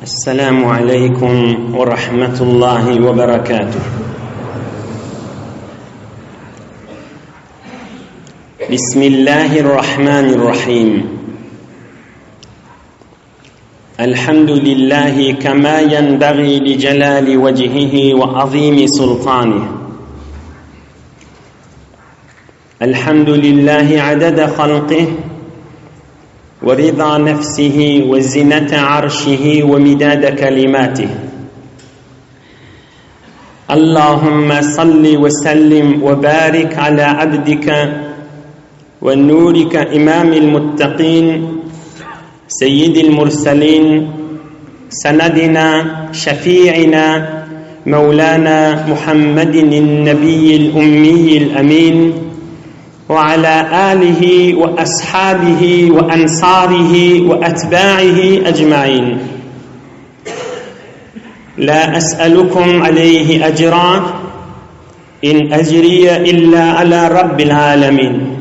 السلام عليكم ورحمة الله وبركاته بسم الله الرحمن الرحيم الحمد لله كما ينبغي لجلال وجهه وعظيم سلطانه الحمد لله عدد خلقه ورضا نفسه وزنة عرشه ومداد كلماته اللهم صل وسلم وبارك على عبدك ونورك إمام المتقين سيد المرسلين سندنا شفيعنا مولانا محمد النبي الأمي الأمين وعلى آله وأصحابه وأنصاره وأتباعه أجمعين لا أسألكم عليه أجرا إن أجري إلا على رب العالمين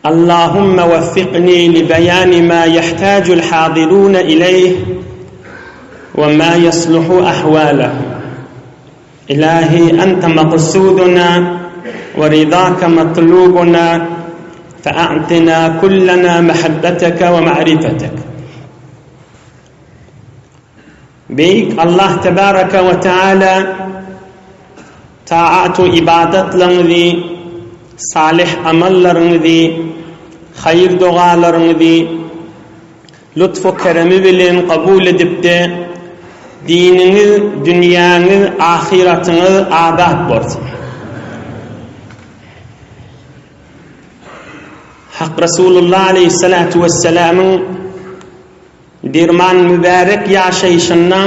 اللهم وفقني لبيان ما يحتاج الحاضرون إليه وما يصلح أحوالهم إلهي أنت مقصودنا ورضاك مطلوبنا فأعطنا كلنا محبتك ومعرفتك Beýik Allah tebaraka we teala taat-u ybadatlaryňyzy, salyh amallaryňyzy, haýyr dogalaryňyzy lutf-u keremi bilen kabul edipde, diniňiz, dünýäňiz, ahyratyňyz abat bolsun. Hak Resulullah aleýhissalatu wessalamyň Derman mübärek ýaşaýşynda,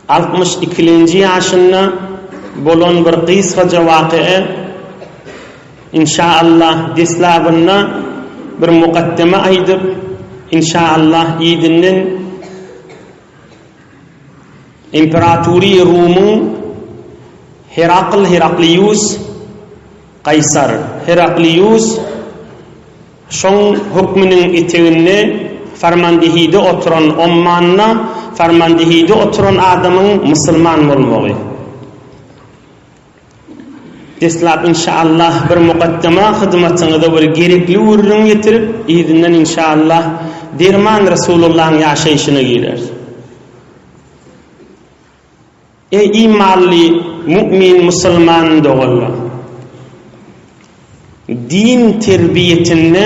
altmyş ikilenji ýaşynda bolan bir gysgaja wakygy, inşaallah, deslabynda bir mukaddeme aýdyp, inşaallah, yzyndan Imperatury Rumyň Herakl Heraklius Kaýsar Heraklius Şoň hökmüniň eteginde Farmandehide oturan Ommanda Farmandehide oturan adamyň musulman bolmagy. Deslap inşaallah bir mukaddema hyzmatyňyza bir gerekli gürrüň ýetirip, yzyndan inşaallah derman Resulullahyň ýaşaýşyna gireris. Eý imanly mu'min musulman doganlar! Din terbiýetinde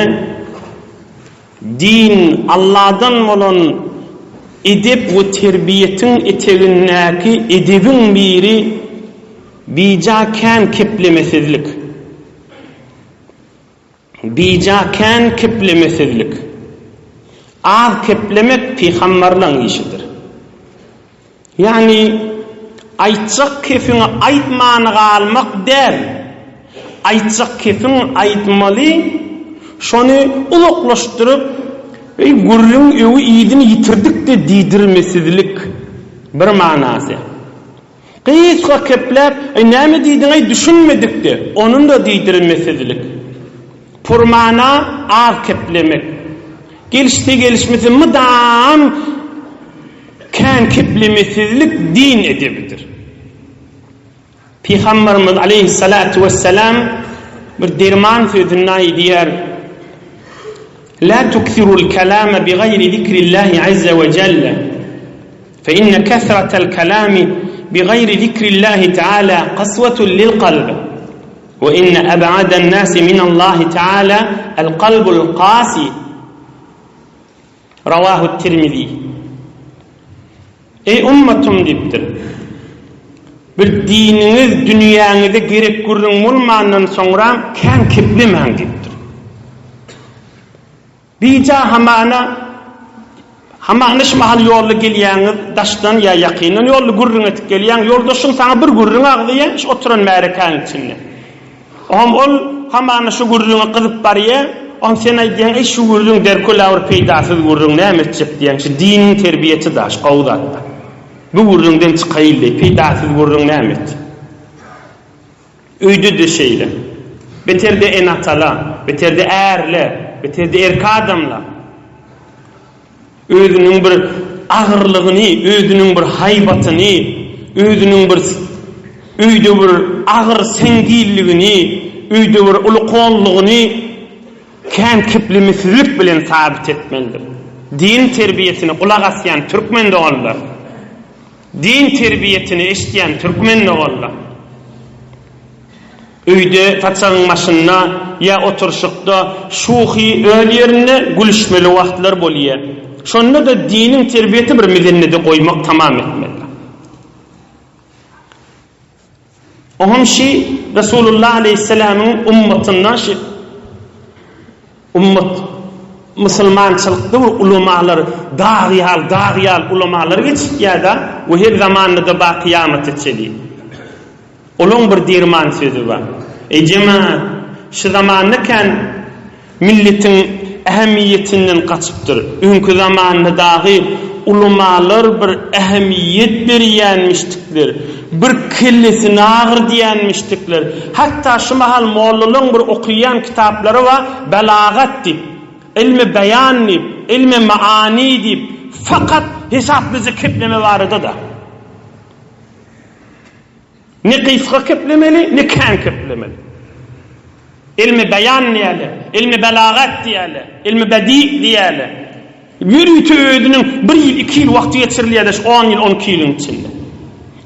din Allahdan bolan edep we terbiýetiň etegindäki edebiň biri bija kän keplemesizlik. Bija kän keplemesizlik. Az keplemek pygambarlaň işidir. Ýagny aýtjak kefiňi aýtman galmak däl. Aýtjak kefiň aýtmaly, şony uzaklaşdyryp, Eý, gürrüň öwi yzyny ýitirdik-de diýdirmesizlik bir manasy. Gysga kepläp, Eý, näme diýdiň-eý, düşünmedik-de, onuň-da diýdirmesizlik. Purmana az keplemek. Gelişse-gelişmese mydam kän keplemesizlik din edebidir. Pygamberimiz aleýhissalatu wessalam bir derman sözünde aýdýar, La tuksirul kalama bi gaýri zikrillahi azza we jelle. Fe inne kesratel kalami bi gaýri zikrillahi taala kaswetun lil kalb. We inne eb'aden nasi minallahi taala el kalbul kasi. Rawahu Tirmizi. Eý ummatym diýipdir. Bir diniňiz, dünýäňize gerek gürrüň bolmandan soňra kän keplemäň diýipdir. Bija hamana hamana şu mahal ýolda gelýäňiz, daşdan ýa ýakyndan ýolda gürrüň etip gelýäň, ýoldaşyň saňa bir gürrüň agzaýar, şu oturan märekäň içinde. Oňam ol hamana şu gürrüňe gyzyp barýar, oňam sen aýdýaň, eý şu gürrüň derkül-ä bir peýdasyz gürrüň, näme etjek diýýäň, şu diniň terbiýesi daş, gowy zat-da. Bu gürrüňden çykaýyl-leý, peýdasyz gürrüň näme etjek. Öýde-de şeýle. Beter-de ene-atala, beter-de ärle, beter-de erki adamla. Özüniň bir agyrlygyny, özüniň bir haýbatyny, özüniň bir öýde bir agyr seňgilligini, öýde bir ulukonlygyny kän keplemesizlik bilen sabyt etmelidir. Din terbiýesine gulak asýan türkmen doganlar! Din terbiýesini eşidýän türkmen doganlar! Öýde saçagyň başynda ýa oturyşykda şuhy öz ýerinde gülüşmeli wagtlar bolýar. Şonda-da diniň terbiýesi bir mizennede goýmak tamam etmeli. Oňam şi Resulullah aleýhissalamyň ummatynda şi ummat musulmançylykda bir ulamalar dag ýaly dag ýaly ulamalar geçipýär-de we her zamanda-da ba kyýamata çenli. Olaň bir derman sözi bar. Eý jemaat, şu zamanda kän milletiň ähemiýetinden gaçypdyr. Öňki zamanda dagy ulamalar bir ähemiýet berýänmişdikler, bir kellesini agyrdýanmişdikler. Hatda şu mahal mollalaň bir okaýan kitaplary bar, belagat diýip, ilmi beýan diýip, ilmi maani diýip, fakat hesaplyja kepleme barada-da. Ne gysga keplemeli, ne kän keplemeli. Ilmi beýan diýerler, ilmi belagat diýerler, ilmi bedi diýerler. Ýörite özüniň bir ýyl, iki ýyl wagty geçirilýär-de şu on ýyl, on iki ýylyň içinde.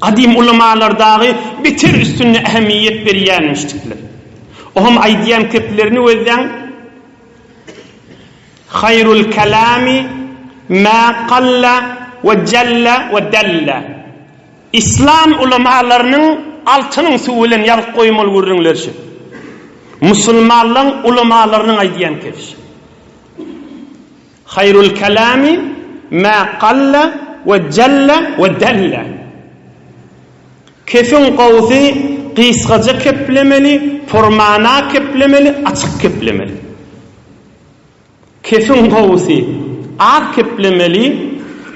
Gadym ulamalar dagy beter üstünde ähmiýet berýänmişdikler. Oňam aýdýan keplerini gözläň. Haýrul kelami ma galla we jalla we dalla. Yslam ulamalarynyň altynyň suwy bilen ýazyp goýmaly gürrüňleri şu. Musulmanlaň ulamalarynyň aýdýan kebşi. Haýrul kelami ma galla we jalla we dalla. Kefiň gowusy gysgaja keplemeli, purmana keplemeli, açyk keplemeli. Kefiň gowusy, az keplemeli,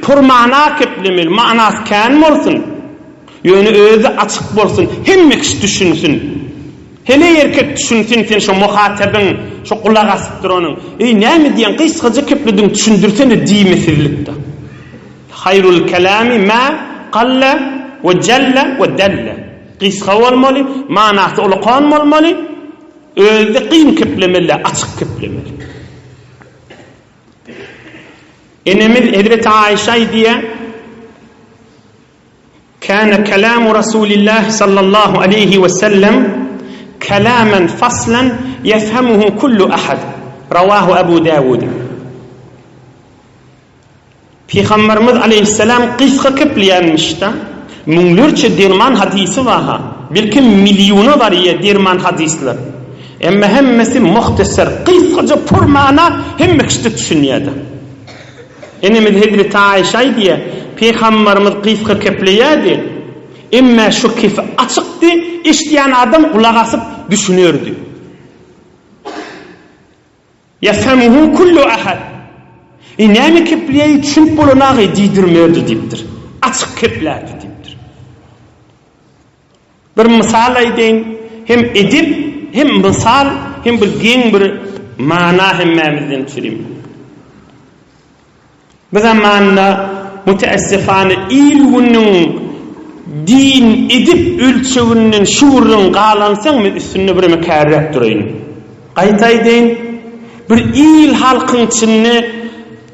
purmana keplemeli, manasy kän bolsun, ýöne özi açyk bolsun, hemme kişi düşünsin. Heleý erkek düşünsin sen şo muhatabyň, şo gulak asyp duranyň. Eý näme diýýäň gysgaja keplediň düşündirsene diýmesizlikde. Haýrul kelami ma galla we jalla we dalla. Gysga bolmaly, manasy ulakan bolmaly. Özi kyn keplemeli, açyk keplemeli. Enemiz Hezreti Aýşa aýdýar, Kana kalamu Rasulillah sallallahu aleýhi we sellem kalaman faslan ýefhemuhu kullu ahad. Rawahu Abu Dawud. Pygamberimiz aleýhissalam gysga kepleýänmişda, müňlerçe derman hadysy bar-ha, belki milliona barýar derman hadyslar. Emma hemmesi muhtasar, gysgaja pur mana hemme kişi-de düşünýär-de. Enemiz Hezreti Aýşa aýdýar, Pygamberimiz gysga kepleýärdi, emma şu kefi açykdy, eşidýän adam gulak asyp düşünerdi. Ýefhemuhu kullu ahad. E näme kepleýäý düşünip bolanagy diýdirmerdi diýipdir. Açyk keplärdi diýipdir. Bir mysal aýdaýyn, hem edep, hem mysal, hem bir geň bir mana hemmämizden çürim. Bu zamanda müteessifane il-günüň din, edep ölçeginden şu gürrüň galansoň men üstünde bireme kärräk duraýyn. Gaýta aýdaýyn, bir il-halkyň içinde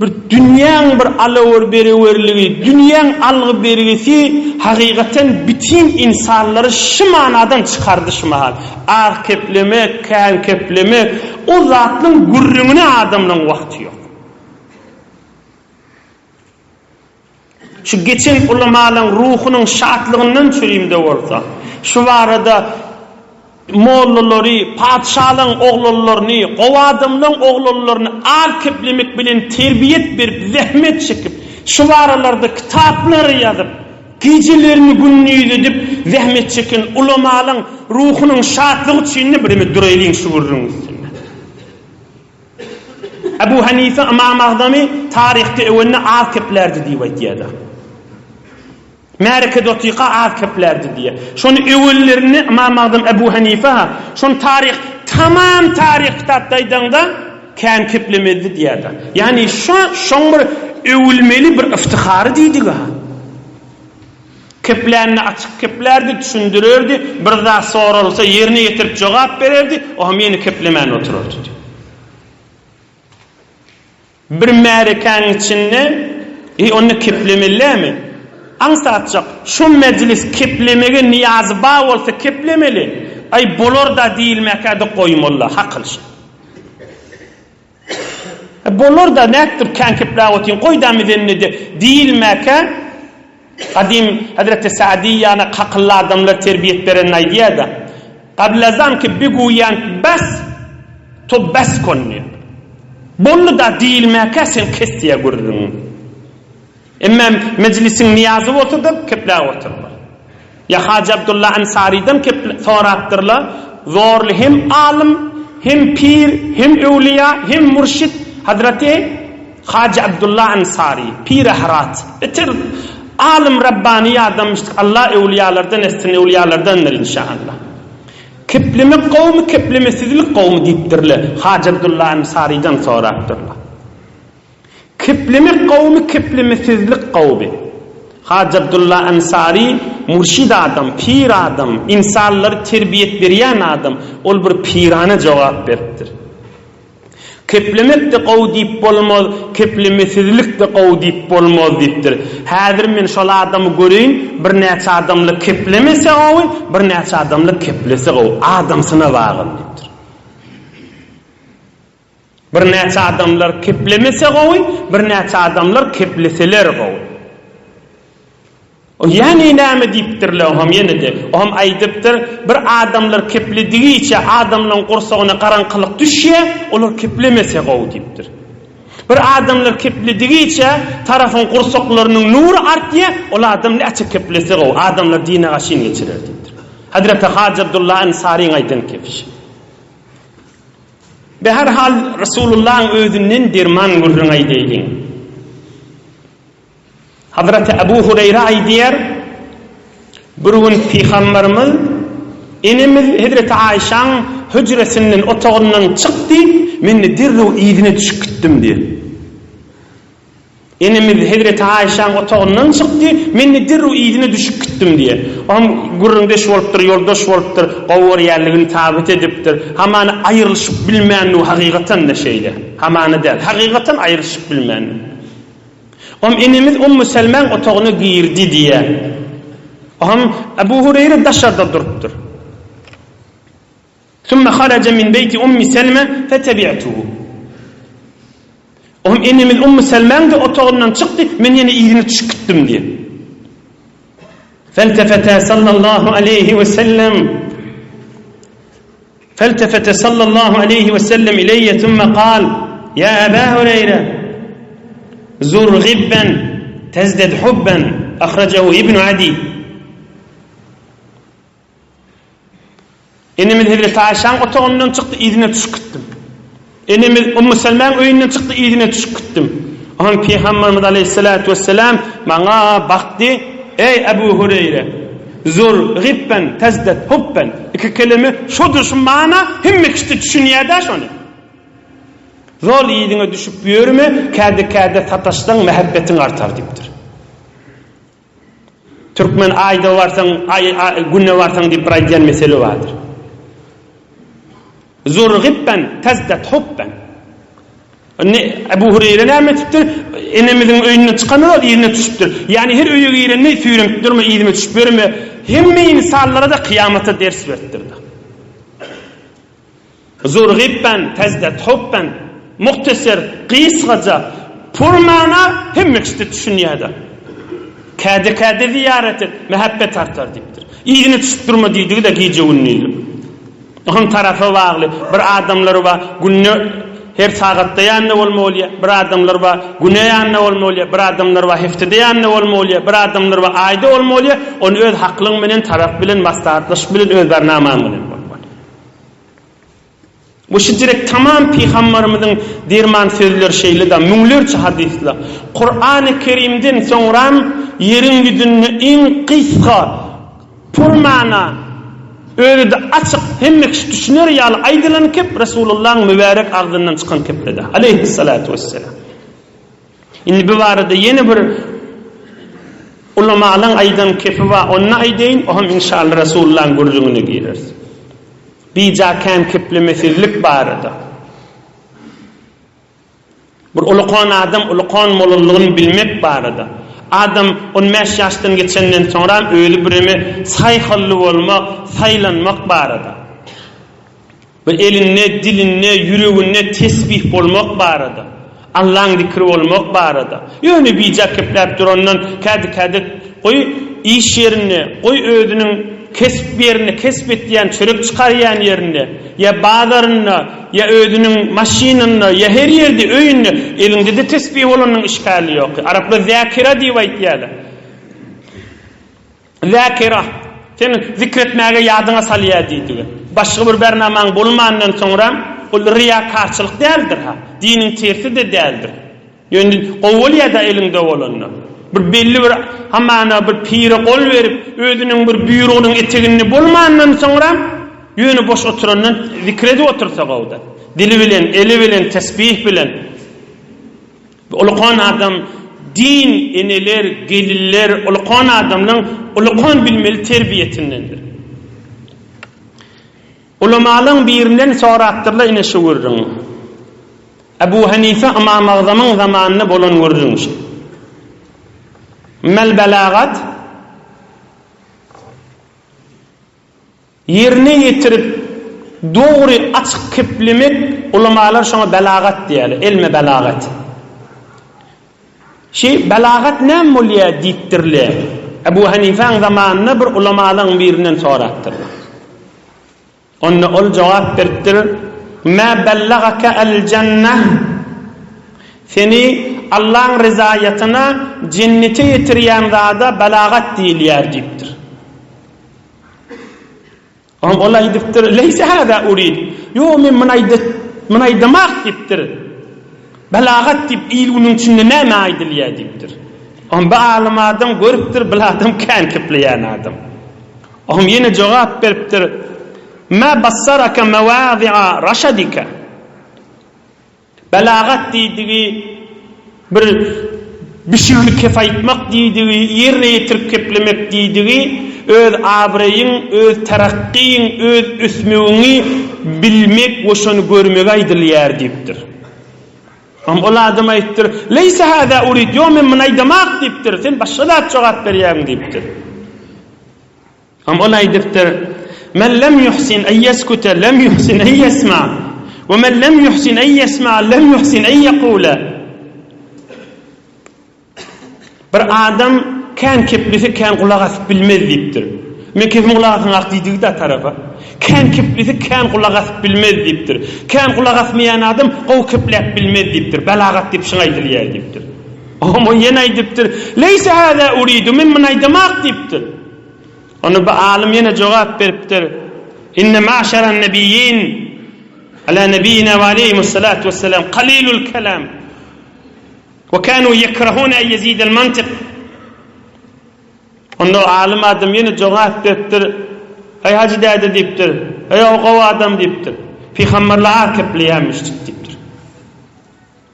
bir dünýäň bir alawer-berewerligi, dünýäň algy-bergisi hakykatdan bitin ynsanlary şu manadan çykardy şu mahal. Az keplemek, kän keplemek, o zatlaryň gürrüňine adamlaryň wagty ýok. Şu geçen ulamalaň ruhunyň şatlygyndan çürimde bolsa, şu barada mollalary, patyşalaň oglanlaryny, gowy adamlaň oglanlaryny az keplemek bilen terbiýet berip, zähmet çekip, şu baralarda kitaplar ýazyp, gijelerini gündiz edip zähmet çeken ulamalaň ruhunyň şatlygy üçin-de bireme duraýlyň şu gürrüň üstünde. Ebu Hanife Ymam Agzamy taryhda öwende az keplärdi diýip aýdýarlar. Märekede otyka az keplärdi diýýär. Şony öwellerini Ymam Agzam Ebu Hanife ha, şony taryh tamam taryh kitapda aýdaňda kän keplemezdi diýýärler. Ýagny şo şoň bir. öwülmeli bir yftihary diýdigi-ha. Keplände açyk keplärdi, düşündirerdi, bir zat soralsa ýerine ýetirip jogap bererdi, o hem ýene keplemän oturardy diýip. Bir märekäň içinde, Eý, onda keplemelilämi? Aňsatjak, şu mejlis keplemege nyýazy bar bolsa keplemeli, aý, bolar-da diýilmäkä-de goýmaly-la, hakyl şe. Bolar-da, nätdir kän kepläp otyň, goý-da mizende-de diýilmäkä, Gadym Hezreti Sa'diý ýaly akylly adamlar terbiýet berenini aýdýar-da, Gablazan ki biguýand bes, to bes kon diýýär. Boldy-da diýilmäkä sen kes diýýär gürrüňiňi. Emma mejlisiň nyýazy bolsa-da kepläp oturma. Ýa Hajy Abdylla Ansarydan kep sorapdyrlar, zorly hem alym, hem pir, hem öwlüýa, hem mürşit Hazreti Hajy Abdylla Ansary, piri Hyrat. Beter alym Rabbany adamyş, Allah öwlüýalardan etsin, öwlüýalardandyr inşaallah. Keplemek gowumy, keplemesizlik gowumy diýipdirler, Hajy Abdylla Ansarydan sorapdyrlar. Keplemek gowumy keplemesizlik gowumy? Hajy Abdylla Ansary murşid adam, pir adam, ynsanlary terbiýet berýän adam, ol bir pirana jogap beripdir. Keplemek-de gowy diýip bolmaz, keplemesizlik-de gowy diýip bolmaz diýipdir. Häzir men şol adamy göreýin, birnäçe adamly keplemese gowy, birnäçe adamly keplese gowy, adamsyna bagly diýipdir. Birnäçe adamlar keplemese gowy, birnäçe adamlar kepleseler gowy. O ýäni näme diýipdirler oham ýene-de, oham aýdypdyr, bir adamlar kepledigiçe adamlaryň gursagyna garaňkylyk düşýä, olar keplemese gowy diýipdir. Bir adamlar kepledigiçe tarapyň gursaklarynyň nury artýa, ol adam näçe keplese gowy, adamlar dine gaşyn geçirer diýipdir. Hazreti Hajy Abdylla Ansaryň aýdan kepişi. Beherhal Resulullahyň özünden derman gürrüň aýdaýlyň. Hazreti Ebu Hureýre aýdýar, Bir gün Pygamberimiz enemiz Hezreti Aýşaň hüjresinden, otagyndan çykdy, men-de derrew yzyna düşüp gitdim diýýär. Enemiz hezreti Aýşaň otagyndan çykdy, men-de derrew yzyna düşüp gitdim diýýär. Oňam gürrüňdeş bolupdyr, ýoldaş bolupdyr, gowy görýänligini tabyt edipdir. Hamana aýrylyşyp bilmänligi hakykatan-da şeýle. Hamana däl, hakykatan aýrylyşyp bilmänligi. Oňam enemiz Ummu Selmäň otagyna girdi diýýär. Oňam Ebu Hureýre daşarda durupdyr. Sümme haraja min beýti Ummi Selme fetebi'tuhu. Ohm enemiz Ummu Selmäň-de otagyndan çykdy, men ýene yzyna düşüp gitdim diýip. Feltefete sallallahu aleýhi we sellem Feltefete sallallahu aleýhi we sellem ileýe sümme kal Ýa Eba Hureýre Zur gibben tezded hubben Ahrajahu Ibn Adi Enemiz Hezreti Aýşaň otagyndan çykdy, yzyna düşüp gitdim. Enemiz Ummu Selmäň öýünden çykdy, yzyna düşüp gitdim. Oňa Pygamberimiz aleýhissalatu wesselam maňa bakdy, Eý Ebu Hureýre, zur gibben tezdet hubben. Iki kelime şodur şu mana, hemme kişi-de düşünýär-dä şony. Zol yzyňa düşüp ýörme, käde-käde sataşsaň mähebbetiň artar diýipdir. Türkmen aýda barsaň, aý, günde barsaň diýip bir aýdýan mesele bardyr. Zurgibben tezdet hubben. Indi Ebu Hureyre näme etipdir? Enemiziň öýünden çykanda ol yzyna düşüpdir. Ýani her öýe girende süýrenip durma, yzyma düşüp ýörme. Hemme insanlara-da kyýamata ders beripdir. Zurgibben tezdet hubben, Muhteser, gysgaça, pur mana hemme kişi-de düşünýär-de. Käde-käde zyýarat et, mähebbet artar diýipdir. Yzyna düşüp durma diýdigi-de gije-gündizlik. Onuň tarapa bagly, bir adamlar bar, günde her sagatda ýanynda bolmaly bolýar, bir adamlar bar, güne ýanynda bolmaly bolýar, bir adamlar bar, heftede ýanynda bolmaly bolýar, bir adamlar bar, aýda bolmaly bolýar, ony öz haklyň bilen, tarap bilen, maslahatlaşyp bilen, öz barnamaň bilen bolmaly. Bu şijirek tamam Pygambarymyzyň derman sözleri şeýle-da, müňlerçe hadyslar. Kurany Kerimden soňram ýeriň ýüzünde iň gysga, pur mana, özi-de açyk, hemme kişi düşüner ýaly aýdylan kep Resulullahyň mübärek agzyndan çykan kepledi. Aleýhissalatu wesselam. Indi bu barada ýene bir ulamalaň aýdan kepi bar, ony aýdaýyn, o hem inşallah Resulullahyň gürrüňine gireris. Bija kän keplemesizlik barada. Bir ulukan adam ulukan bolanlygyny bilmek barada. Adam on bäş ýaşdan geçenden soňra özi bireme saýhally bolmak, saýlanmak barada. Bir elinde, dilinde, ýüreginde tesbih bolmak barada. Allaň zikri bolmak barada. Ýöne bija kepläp durandan kädi-kädi goý iş ýerinde, goý özüniň kesp ýerinde, kesp etýän, çörek çykarýan ýerinde, ýa bazarynda, ýa özüniň maşynynda, ýa her ýerde, öýünde eliňde-de tesbih bolanyň işgäli ýok. Araplar zäkira diýip aýtýarlar. Zäkira, seni zikretmäge ýadyňa salýar diýdigi. Başga bir bernamaň bolmandan soňra, ol riýakarçylyk däldir-ha, diniň tersi-de däldir. Ýöne gowy bolýar-da eliňde bolanda. Bir belli bir hamana bir pire gol berip, özüniň bir buýrugynyň eteginde bolmandan soňra, ýöne boş oturandan zikir edip otursa gowuda. Dili bilen, eli bilen, tesbih bilen. Ulukan adam din eneler, gelinler, ulukan adamlaň ulukan bilmeli terbiýetindendir. Ulamalaň birinden sorapdyrlar ine şu gürrüňi. Ebu Hanife Ymam Agzamyň zamanynda bolan gürrüň şu. Mel belagat Ýerine ýetirip, dogry, açyk keplemek, ulamalar şoňa belagat diýýärler, elme belagat. Şi belagat näme bolýar diýipdirler. Ebu Hanifäň zamanynda bir ulamalaryň birinden sorapdyrlar. Onda ol jogap beripdir, Mä bellagaka el-jenneh, Seni Allaň ryzaýatyna, jennete ýetirýän zada belagat diýilýär diýipdir. Oňa ol aýdypdyr, Leýse hâzâ urid. Ýok, men muny aýda, muny aýdamak diýipdir. Belagat diýip il-günüň içinde näme aýdylýar diýipdir. Oňa bu alym adam görüpdir, bu adam kän kepleýän adam. Oňa ýene jogap beripdir, Mä bassaraka mewazi'a raşadika. Belagat diýdigi bir bişigli kep aýtmak diýdigi, ýerine ýetirip keplemek diýdigi öz abraýyň, öz terakgyň, öz ösmegiňi bilmek we şony görmegi aýdylýar diýipdir. Oňa ol adam aýdypdyr, Leýse hâzâ urid, ýok men muny aýdamak diýipdir, sen başga zat jogap berýäň diýipdir. Hem ol aýdypdyr, Men lem ýuhsin en ýeskute, lem ýuhsin en ýesma, we men lem ýuhsin en ýesma, lem ýuhsin en ýekule. Bir adam kän keplese kän gulak asyp bilmez diýipdir. Men kepim gulak asyňak diýdigi-de tarapa. Kän keplese kän gulak asyp bilmez diýipdir. Kän gulak asmaýan adam gowy kepläp bilmez diýipdir. Belagat diýip şuňa aýdylýar diýipdir. Oňa ýene aýdypdyr, Leýse hâzâ uridu, men muny aýdamak diýipdir. Onda bu alym ýene jogap beripdir, Inne ma'şaran nebiyyin ala nebiyyina we aleyhimussalatu vesselam qalilul kelam we kanu yekrahuna en yezidel mantyk. Onda alym adam ýene jogap beripdir, Eý hajy däde diýipdir, Eý o gowy adam diýipdir. Pygamberler az kepleýärmişdik diýipdir.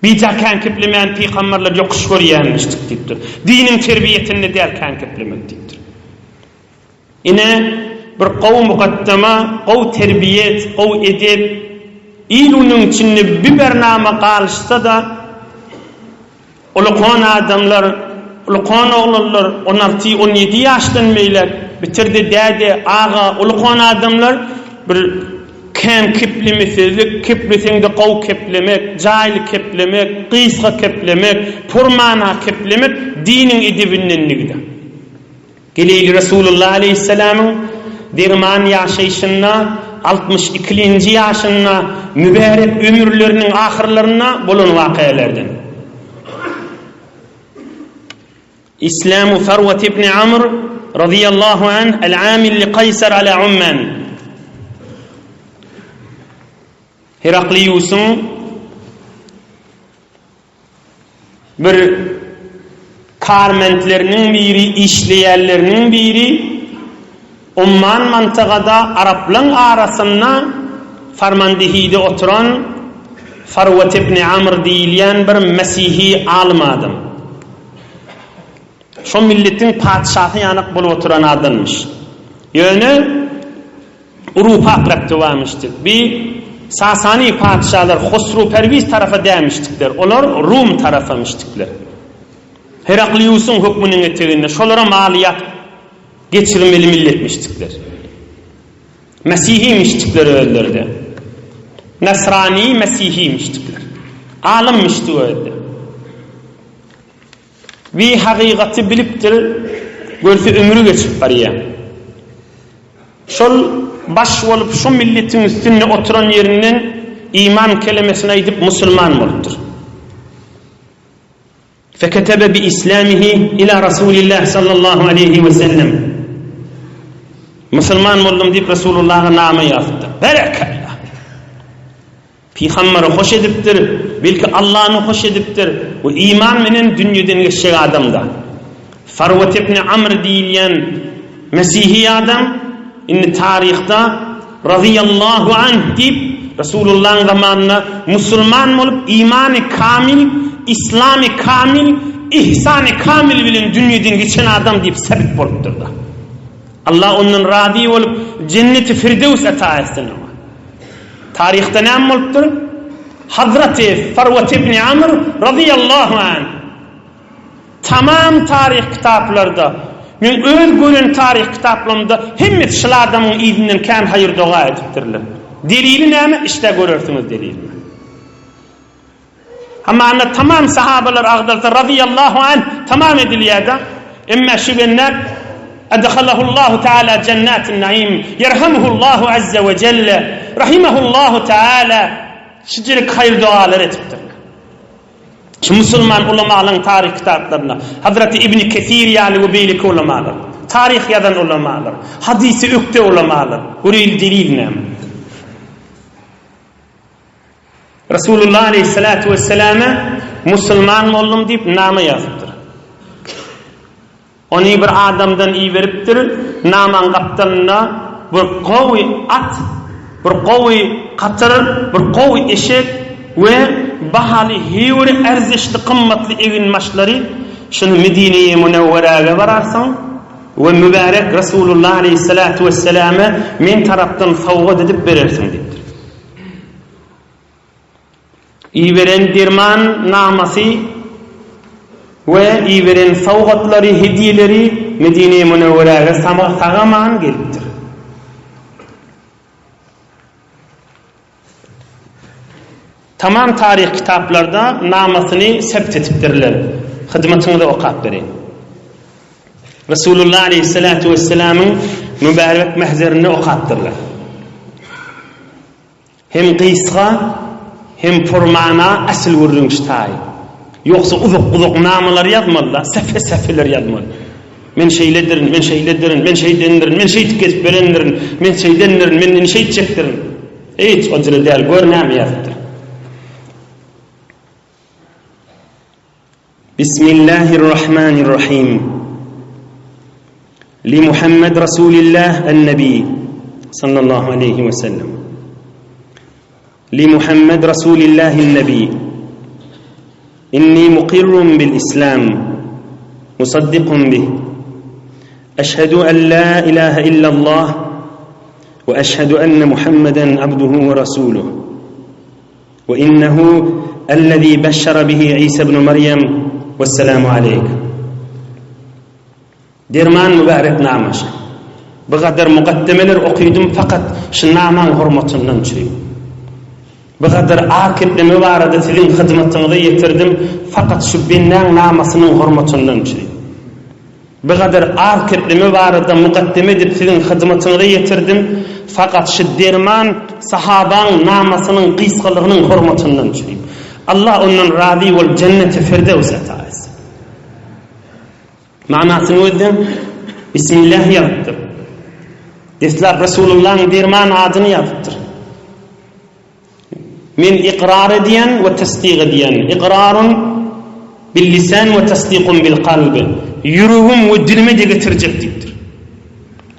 Bija kän keplemäni pygamberler ýokuş görýänmişdik diýipdir. Diniň terbiýesinde däl kän keplemek diýipdir. Ine, bir gowy mukaddama, gowy terbiýet, gowy edep, il-günüň içinde bi bernama galyşsa-da, Ulukan adamlar, ulukan oglanlar on alty, on ýedi ýaşdan beýläk, bitirdi däde, aga, ulukan adamlar bir kän keplemesizlik, kepleseňde gowy keplemek, jaýly keplemek, gysga keplemek, purmana keplemek diniň edebindenligide. Geleýli Resulullah aleýhissalamyň derman ýaşaýşynda, 62-nji ýaşynda, mübärek ömürleriniň ahyrlarynda bolan wakaýalardan. Islamu Farwat ibn Amr razyýallahu anh al-amil li Kaýsar ala Umman. Herakliusyň Bir karmentleriniň biri, işleýänleriniň biri Umman mantygada araplaň arasynda Farmandehide oturan. Farwat ibn Amr diýilýän bir mesihi alym adam. Şo milletiň patyşasy ýanak bolup oturan adamyş. Ýöne Urupak döwämişdik. Bi Sasany patyşalar Hosru Perwiz tarapa dämişdikler. Olar Rum tarapamyşdikler. Herakliusyň hökmüniň eteginde şolara malyýat geçirmeli milletmişdikler. Mesihimişdikler özleri-de. Nasrani mesihimişdikler. Alymmyşdy özde. Bir hakykaty bilipdir, görse ömri geçip barýar. Şol baş bolup şu milletiň üstünde oturan ýerinden iman kelemesini aýdyp musulman bolupdyr. Feketebe bi islamihi ila Rasulillah sallallahu aleýhi we sellem. Musulman boldum diýip Resulullaha nama ýazypdyr. Berekella. Pygamberi hoş edipdir, belki Allany hoş edipdir we iman menen dünýeden geçjek adamda. Farwat ibn Amr diýilýän mesihi adam indi taryhda razyýallahu anh diýip Resulullahyň zamanynda musulman bolup imany kamil, islamy kamil, ihsany kamil bilen dünýeden geçen adam diýip sebit bolupdyr-da. Allah ondan razy bolup jenneti firdews ata etsin oňa. Taryhda näme bolupdyr? Hazreti Farwat ibn Amr razyýallahu anh Tamam taryh kitaplarda, meň öz gören taryh kitaplarymda hemmesi şul adamyň yzyndan kän haýyr doga edipdirler. Delili näme? Işdä görersiňiz delilini. Hamana tamam sahabalar agdalsa razyýallahu anh tamam edilýärde. Emma şu bende Adhalahullahu taala jennatin naim yerhamhullahu azza we celle rahimahullahu taala şijirik haýyr dogalar edipdir. Şu musulman ulamalaryň taryh kitaplarynda Hazreti Ibn Kesir ýaly we beýleki ulamalar, taryh ýazan ulamalar, hadysy ökde ulamalar, göreýli delil näme? Resulullah aleyhissalatu vesselama musulman boldum diýip nama ýazypdyr. Ony bir adamdan iberipdir, namaň gapdalynda bir gowy at, bir gowy gatyr, bir gowy eşek we bahaly höwri erzişli gymmatly eginbaşlary şuny Medine-i Münewweräge bararsyň we mübärek Resulullah aleyhissalatu vesselama men tarapdan sowgat edip berersiň diýipdir. Iberen derman namasy we iberen sowgatlary, hediýeleri Medine-i Münewweräge sag-aman gelipdir. Tamam taryh kitaplarda namasyny sebt etipdirler. Hyzmatyňyza okap bereýin. Resulullah aleyhissalatu vesselamyň mübärek mähzerinde okapdyrlar. Hem gysga, hem purmana asyl gürrüňçi taý. Ýogsa uzak-uzak namalar ýazmaly-da, sähfe-sähfeler ýazmaly. Men şeýledirin, men şeýledirin, men şeýdendirin, men şeýdip gezip berendirin, men şeýdendirin, men indi şeýtjekdirin. Hiç o jyly däl, gör näme ýazypdyr. Bismillahirrahmanirrahim. Li Muhammed Rasulillah en-Nebi sallallahu aleyhi ve sellem. Li Muhammed Rasulillah en-Nebi. İnni mukirrun bil İslam. Musaddikun bih. Eşhedü en la ilahe illallah ve eşhedü enne Muhammeden abduhu ve rasuluh. Ve innehu ellezî beşşere bihi Îsâ ibnu Meryem wesselamu aleyk. Derman mübärek namaşy. Bu gadar mukaddemeler okydym fakat şu namaň hormatyndan üçin. Bu gadar az gepleme barada siziň hyzmatyňyza ýetirdim fakat şu bendäň namasynyň hormatyndan üçin. Bu gadar az gepleme barada mukaddeme edip siziň hyzmatyňyza ýetirdim, fakat şu derman sahabaň namasynyň gysgalygynyň hormatyndan üçin. Allah ondan razy bolup jenneti firdewse ata etsin. Manasyny gözläň. Bismillah ýazypdyr. Deslap Resulullahyň derman adyny ýazypdyr. Men ykrar edýän we tasdyk edýän. Ykrarun bil lisan we tasdykun bil kalb. Ýüregim we dilime-de getirjek diýipdir.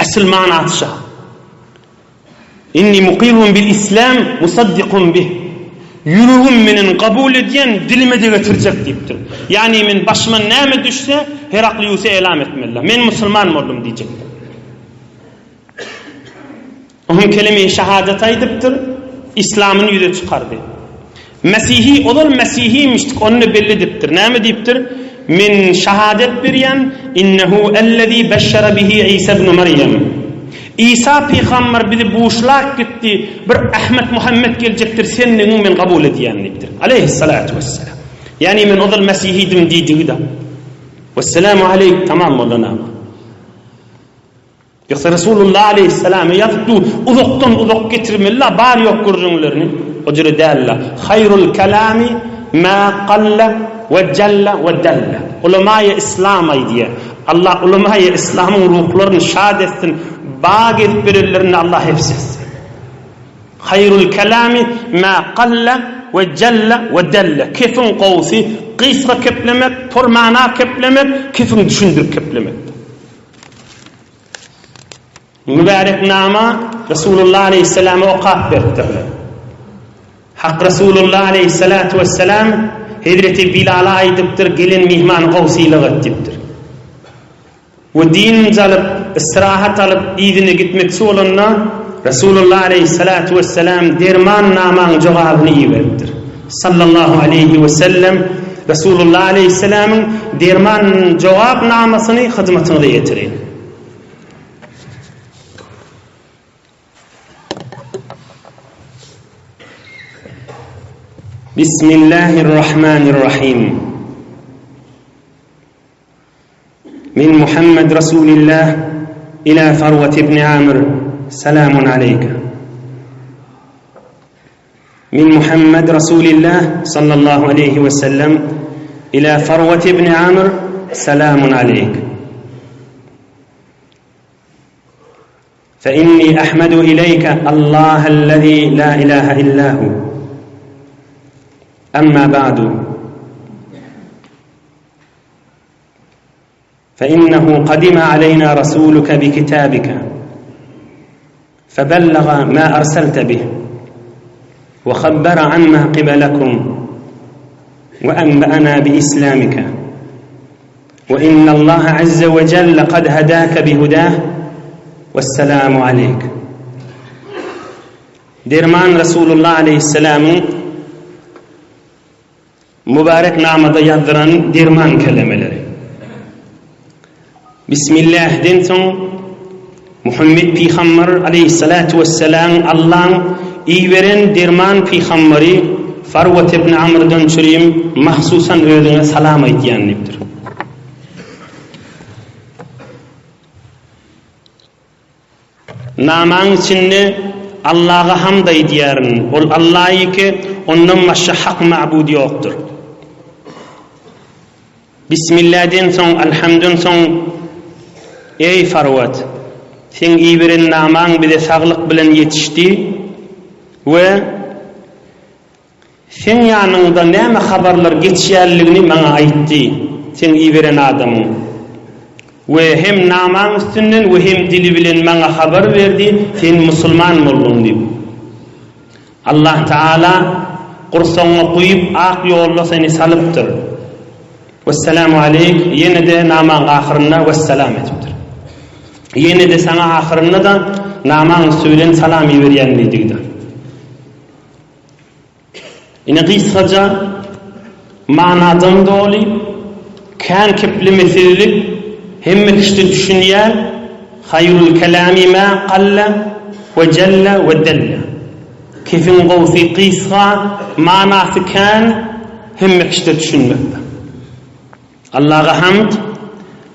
Asyl manasy şa. Inni mukirrun bil islam musaddikun bih. Ýüregim menen kabul edýän, dilime-de getirjek diýipdir. Ýagny men başyma näme düşse, Herakliusa elam etmeli. Men musulman boldum diýjekdir. Onuň kelime-i şahadat aýdypdyr, islamyny ýüze çykardy. Mesihi, ozal mesihimişdik, ony-da belli edipdir. Näme diýipdir? Men şahadat berýän, innehu ellezî beşşere bihi Isa ibn Merýem. Isa pygamber bizi buşlap gitdi, bir Ahmet Muhammet geljekdir, senligiňi men kabul edýän diýipdir. Aleýhissalatu wessalam. Ýagny men ozal mesihidim diýdigi-de. Wessalamu aleýk, tamam boldy nama. Ýogsa Resulullah aleýhissalama ýazyp dur, uzakdan uzak getirmeli-la bar ýok gürrüňlerini. O jüre däl-la. Haýrul kalami ma galla we jalla we dalla. Ulamaýy islam aýdýar. Allah ulamaýy islamyň ruhlaryny şad etsin, bag edip berenlerini Allah hefz etsin. Haýrul kalami ma galla we jalla we dalla. Kefiň gowusy gysga keplemek, por mana keplemek, kefiň düşündirip keplemekdir. Mübärek nama Resulullah aleýhissalama okap beripdirler. Hak Resulullah aleýhissalatu wessalam Hezreti Bilala aýdypdyr, gelen myhmany gowy sylag et diýipdir. We dynç alyp, istirahat alyp, yzyna gitmekçi bolanda Resulullah aleýhissalatu wessalam derman namaň jogabyny iberipdir. Sallallahu aleýhi wesellem Resulullah aleýhissalamyň derman jogap namasyny hyzmatyňyza ýetireýin. Bismillahirrahmanirrahim. Min Muhammed Rasulillah ila Farwat ibn Amr Salamun aleyka. Min Muhammed Rasulillah sallallahu aleyhi ve sellem ila Farwat ibn Amr Salamun aleyk. Fe inni ahmedu ileyke Allah ellezî la ilahe illa hu. Amma ba'du. فإنه قدم علينا رسولك بكتابك فبلغ ما أرسلت به وخبر عما قبلكم وأنبأنا بإسلامك وإن الله عز وجل قد هداك بهداه والسلام عليك Derman Resulullah aleyhisselamyň Mübarek namada ýazdyran derman kelemeleri. Bismillähden soň Muhammet pygamber aleýhissalatu wessalam Allaň iberen derman pygamberi Farwat ibn Amrdan çürim mahsusan özüňe salam aýtýan diýipdir. Namaň içinde Allaga hamd aýdýaryn, Ol Alla ýeke, Ondan başga hak mabud ýokdur. Bismilläden soň, Alhamdan soň, Eý, Farwat! Seň iberen namaň bize saglyk bilen ýetişdi we Seň ýanyňda näme habarlar geçýänligini maňa aýtdy, seň iberen adamyň. We hem namaň üstünden we hem dili bilen maňa habar berdi, sen musulman bolduň diýip. Allah Taala gursagyňa guýup ak ýolla seni salypdyr. Wessalamu aleýk, ýene-de namaň ahyrynda wessalam edipdir. Ýene-de saňa ahyrynda-da namaň üsti bilen salam iberýän diýdigdir. Ine gysgaja, manadan doly, kän keplemesizlik, hemme kişide düşünýär, Haýrul kelami ma galla we jalla we dalla. Kefiň gowusy gysga, manasy kän, hemme kişide düşünmekde. Allaga hamd,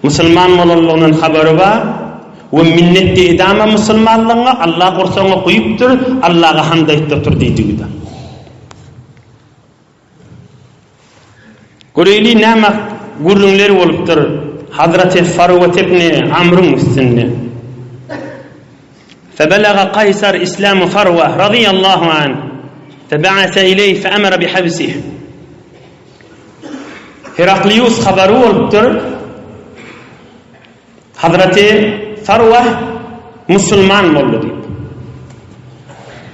musulman bolanlygyndan habary bar we minnetde edama musulmanlygyňa Allah gursagyňa guýupdyr, Allaga hamd aýtdy otur diýdigida. Göreýli näme gürrüňler bolupdyr Hazreti Farwat ibn Amryň üstünde. Febelaga Kaýsar islamu Farwa radiyallahu an. Febaase ileyh feemere bihabsih. Heraklius habary bolupdyr. Hazreti Farwah musulman boldy diýip.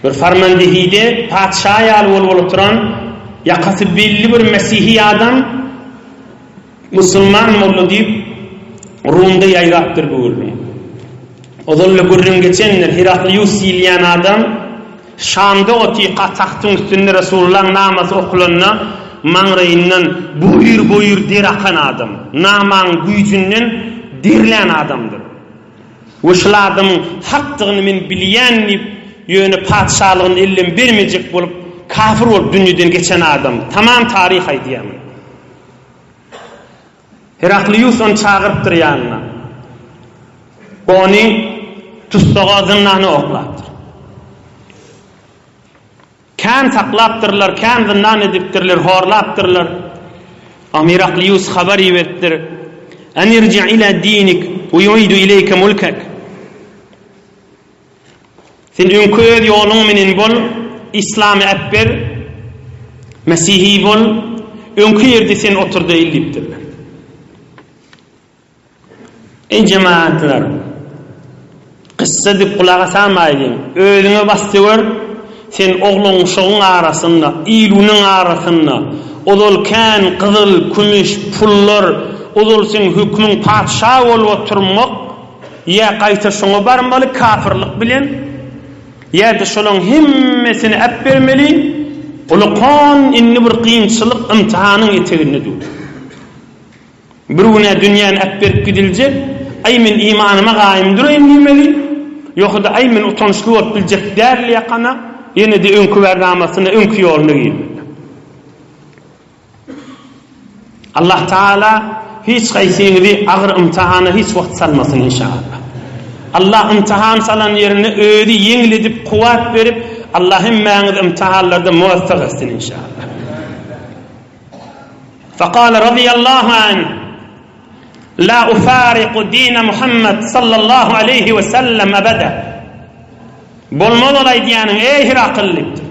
Bir farmandehide patyşa ýaly bolup oturan, ýakasy belli bir mesihi adam musulman boldy diýip, Rumda ýaýrapdyr bu gürrüň. Ozal-da gürrüň geçendir, Heraklius diýilýän adam Şamda otyka tagtyň üstünde Resulullaň namasy okulanda maňraýyndan boýur-boýur der akan adam, namaň güýjünden derlän adamdyr. We şul adamyň hakdygyny men bilýän diýip, ýöne patyşalygyny elden bermejek bolup, kafir bolup dünýeden geçen adam. Tamam taryh aýdýar muny. Heraklius ony çagyrypdyr ýanyna. We ony tussaga, zyndana oklapdyr. Kän saklapdyrlar, kän zyndan edipdirler, horlapdyrlar. Heraklius habar iberipdir. An irji ila dinik we yuidu ileýke mulkek. Sen öňki öz ýoluň menen bol, islamy äpber, mesihi bol, öňki ýerde sen oturdaýyl diýipdirler. Eý jemagatlar! Kyssa diýip gulak asamaýlyň. Özüňe basdy gör, sen oglan-uşagyň arasynda, il-günüň arasynda, ozal kän gyzyl, kümüş, pullar, ozal seň hökmüň patyşa bolup oturmak, ýa gaýta şoňa barmaly kafyrlyk bilen, ýa-da şolaň hemmesini äpbermeli, ulakan indi bir kynçylyk, ymtihanyň eteginde dur. Bir gün-ä dünýäni äpberip gidiljek, aý men imanyma gaýym duraýyn diýmeli, ýogsa-da aý men utançly bolup biljek däl ýakana, ýene-de öňki bernamasyna, öňki ýoluna girmeli. Allah Taala hiç haýsyňyzy agyr ymtihana hiç wagt salmasyn inşallah. Allah ymtihan salan ýerinde özi ýeňil edip kuwwat berip, Allah hemmäňizi ymtihanlarda muwaffak etsin inşallah. Fekale radiyallahu anh, La ufariku dine Muhammed sallallahu aleyhi we sellem ebede. Bolmaz ol aýdýanyň, eý Hirakyl diýipdir.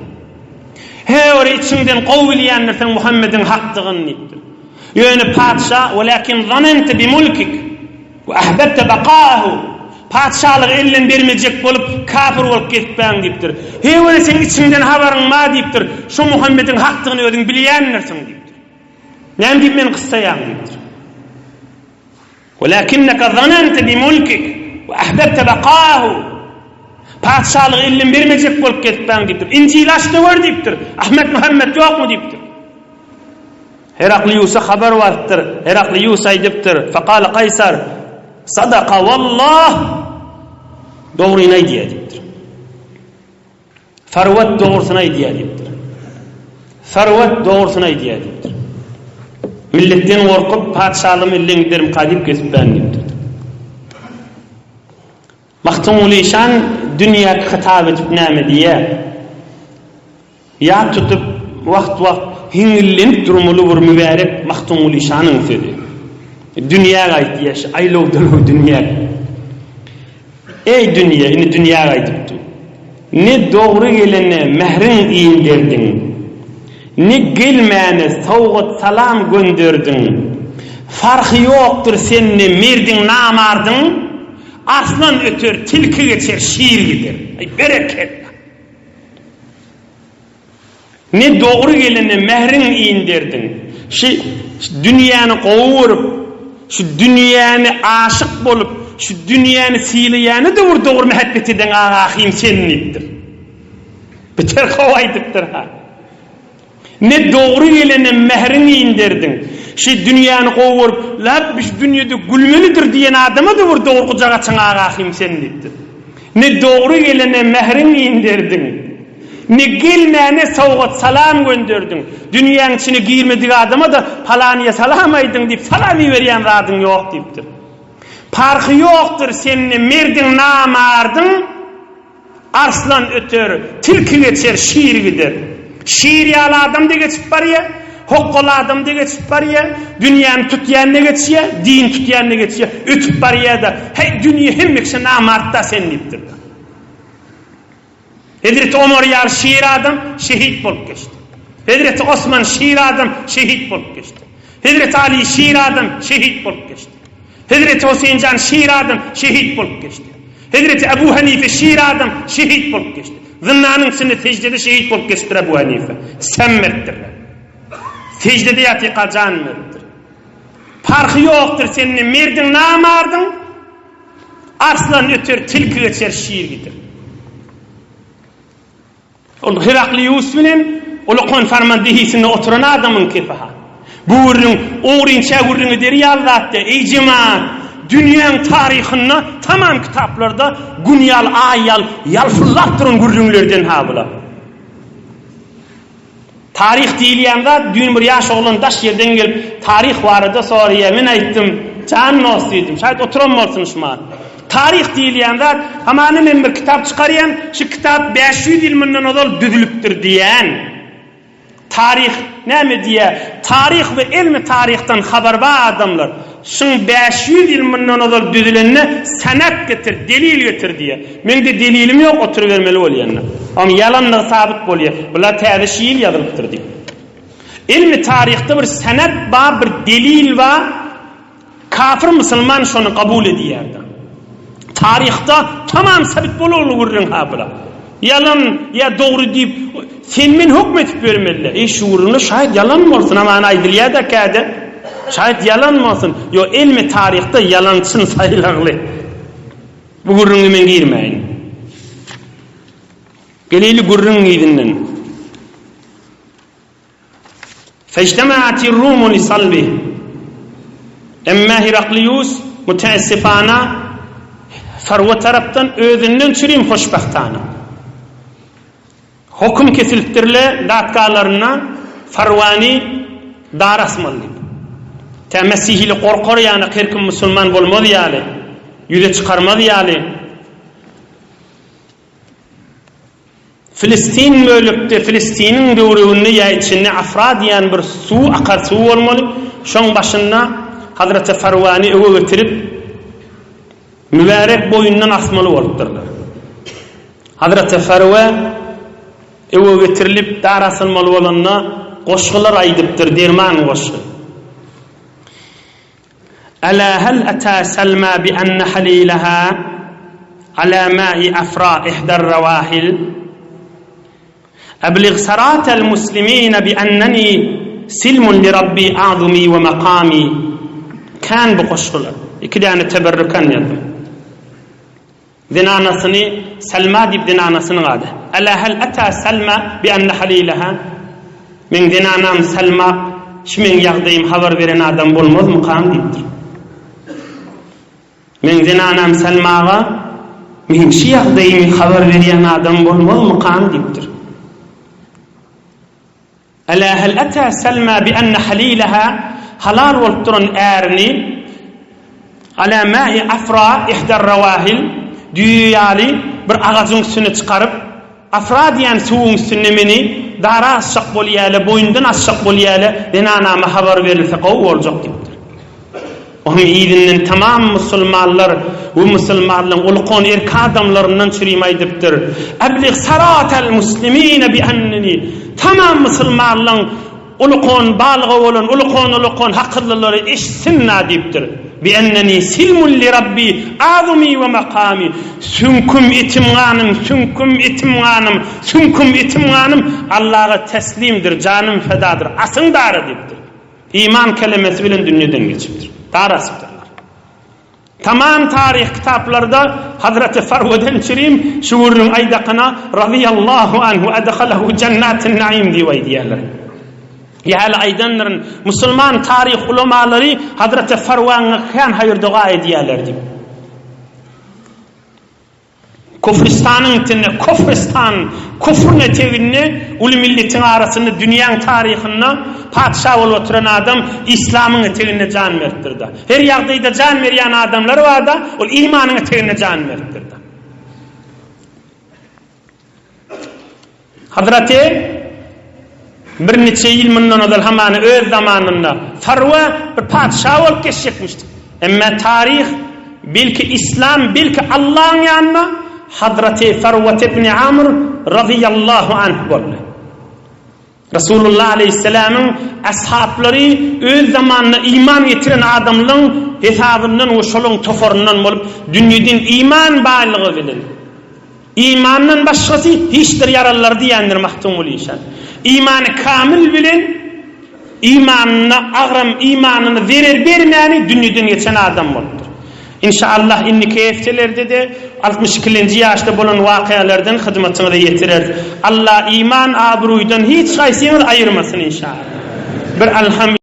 He bir içiňden gowy bilýändirsiň Muhammediň hakdygyny diýipdir. Ýöne patyşa, welakin zanente bi mulkik. We ahbebte bakaahu, Patyşalygy elden bermejek bolup, kafir bolup gezipbäň diýipdir. Heý, seň içiňden habaryň bar diýipdir. Şo Muhammediň hakdygyny özüň bilýändirsiň diýipdir. Näme diýip meni gyssaýaň diýipdir. Welakinneke zanente bi mulkik we ahbebte bakaahu. Patyşalygy elden bermejek bolup gezipbäň diýipdir. Injili aç-da gör diýipdir. Ahmet Muhammet ýokmy diýipdir. Herakliusa habar barypdyr. Heraklius aýdypdyr, Fekale Kaýsar, Sadaka wallah! Dogryny aýdýar diýipdir. Sarwat dogrusyny aýdýar diýipdir. Sarwat dogrusyny aýdýar diýipdir. Milletden gorkup, patyşalygymy elden giderimka diýip gezipbän diýipdir. Magtymguly şan dünýä hytap edip näme diýýär? Ýat tutup, wagt-wagt hiňňillenip durmaly bir mübärek Magtymguly şanyň sözi. Dünýä gaýtýa, şu aýlaw-dalaw dünýä. Eý, dünýe, indi dünýä gaýdyp dur. Ne dogry gelene mähriň inderdiň, Ne gelmäne sowgat-salam gönderdiň. Farhy ýokdur sende merdiň, namardyň, Arslan öter, tilki geçer, şir gider. Aý, berekella! Ne dogry gelene mähriň inderdiň. Şi dünýäni gowy görüp, şu dünýäni aşyk bolup, şu dünýäni sylaýany-da bir dogry mähebbet eden agahym sen diýipdir. Beter gowy aýdypdyr-ha. Ne dogry gelene mähriňi inderdiň. Şi dünýäni gowy görüp, Läp, şu dünýede gülmelidir diýen adama-da bir dogry gujak açan agahym sen diýipdir. Ne dogry gelene mähriňi inderdiň. Ne gelmäne sowgat-salam gönderdiň. Dünýäň içine girmedik adama-da palanyýa salam aýdyň diýip salam iberýän zadyň ýok diýipdir. Parhy ýokdur sende merdiň namardyň. Arslan öter, tilki geçer, şir gider. Şir ýaly adam-da geçip barýar, hokgaly adam-da geçip barýar, dünýäni tutýan-da geçýär, din tutýan-da geçýär, ötüp barýar-da, Heý, dünýe hemmekşe namart-da sen diýipdir. Hezreti Omar ýaly şir adam şehit bolup geçdi. Hezreti Osman şir adam şehit bolup geçdi. Hezreti Aly şir adam şehit bolup geçdi. Hezreti Huseýinjan şir adam şehit bolup geçdi. Hezreti Ebu Hanife şir adam şehit bolup geçdi. Zyndanyň içinde seždede şehit bolup geçipdir Ebu Hanife. Sem beripdirler. Seždede ýatyka jan beripdir. Parhy ýokdur sende merdiň namardyň, Arslan öter, tilki geçer, şir gider. Ol Heraklius bilen Ulukon Farmandehisinde oturan adamyň kepi-ha. Bu gürrüň ogrynça gürrüň eder ýaly zat däl. Eý jemaat, dünýäň taryhynda tamam kitaplarda gün ýaly, aý ýaly ýalpyldap duran gürrüňlerden-ha bular. Taryh diýilýän zat, düýn bir ýaş oglan daş ýerden gelip, taryh barada soraýar. Men aýtdym, Jan dost diýdim, şaýat oturan bolsun şu mahal. Taryh diýilýän zat, hamana men bir kitap çykarýan, şu kitap 500 ýyl mundan ozal düzülipdir diýýän. Taryh näme diýýär? Taryh we elmi taryhdan habar bar adamlar. Şuň 500 ýyl mundan ozal düzülenine senet getir, delil getir diýýär. Meňde delilim ýok oturybermeli bolýanda. Oň ýalanlygy sabyt bolýar. Bular täze şu ýyl ýazylypdyr diýip. Ilmi taryhda bir senet bar, bir delil bar. Kafir musulman şony kabul edýärdi. Taryhda tamam sabit bolarly gürrüň ha bular. Ýalan ýa dogry diýip sen men hökm etip bermeli. Eý şu gürrüňde şaýat ýalan bolsun amana aýdylýar-da käde. Şaýat ýalan bolsun. Ýo ilmi taryhda ýalan çyn saýlagly. Bu gürrüňe men girmäýin. Geleýli gürrüň yzyndan. Fejtema'ati Rumu li salbih. Emma Heraklius müteessifana Farwa tarapdan özünden çürim hoşbahtana. Hokum kesilipdirle datgalarynda Farwany dar asmaly diýip. Tä mesihili gorkar ýaly her kim musulman bolmaz ýaly, ýüze çykarmaz ýaly. Filistin bölekde Filistiniň döwreginde ýa içinde Afra diýen bir suw akar suw bolmaly. Şoň başynda Hazreti Farwany öwe getirip Mübärek boýundan asmaly bolupdyrlar. Hazreti Farwe öwe getirilip dar asylmaly bolanda goşgular aýdypdyr, derman goşgy. Ela hel ata Selma bi enne halilaha ala ma'i afra ihdar rawahil Eblig saratel muslimine bi enneni silmun li rabbi azumi we makami Kän bu goşgular. Iki däne teberrüken ýazdym. Zenanasyny Selma diýip zenanasynyň ady. Ela hel ata Selma bi enne halilaha Meň zenanam Selma şu meň ýagdaýym habar beren adam bolmazmykam diýipdir. Meň zenanam Selmaga meň şu ýagdaýymy habar berýän adam bolmazmykam diýipdir. Ela hel ata Selma bi enne halilaha halal bolup duran ärini ala ma'i afra ihdar rawahil düýe ýaly bir agajyň üstüne çykaryp Afra diýen suwuň üstünde meni dara asjak bolýäle boýundan asjak bolýäle zenanama habar berilse gowy boljak diýipdir. Onuň yzyndan tamam musulmanlar we musulmanlaryň ulkan erk adamlaryndan çürim aýdypdyr. Eblig saratal muslimine bi anneni tamam musulmanlaryň ulkan balygy bolan ulkan ulkan hakyllylary eşitsin-na diýipdir. Bi anneni silmun li rabbi azumi we makami süňküm etim ganym süňküm etim ganym süňküm etim ganym Allaha teslimdir janym fedadyr asyň dara diýipdir. Iman kelemesi bilen dünýeden geçipdir. Dar asypdyrlar. Tamam taryh kitaplarda Hazreti Farweden çirim şu gürrüň aýdakyna razyýallahu anhu adhalahu jannatin naim diýip aýdýarlar. Ýaly aýdandyryn, musulman taryh ulamalary Hazreti Farwaňa kän haýyr doga edýärler diýip. Kufristanyň içinde, Kufristan, kufrüň eteginde uly milletiň arasynda dünýäň taryhynda patyşa bolup oturan adam islamyň eteginde jan beripdir-de. Her ýagdaýda jan berýän adamlar bar-da, ol imanyň eteginde jan beripdir-de. Hazraty birniçe ýyl mundan ozal hamana öz zamanynda Farwa bir patyşa bolup geçjekmişdi. Emma taryh, belki islam, belki Allaň ýanynda Hazraty Farwat ibn Amr razyýallahu anh boldy. Resulullah aleýhissalamyň ashaplary öz zamanynda iman getiren adamlaryň hesabyndan we şolaryň toparyndan bolup dünýeden iman baýlygy bilen. Imandan başgasy hiçdir ýaralylar diýendir Magtymguly işan. Imany kamil bilen imanyna agram, imanyna zerer bermäni dünýeden geçen adam bolupdyr. Inşaallah indiki hepdelerde-de 62-nji ýaşda bolan wakalardan hyzmatyňyza ýetireris. Allah iman abruýdan hiç haýsyňyzy aýyrmasyn inşaallah. Bir alham.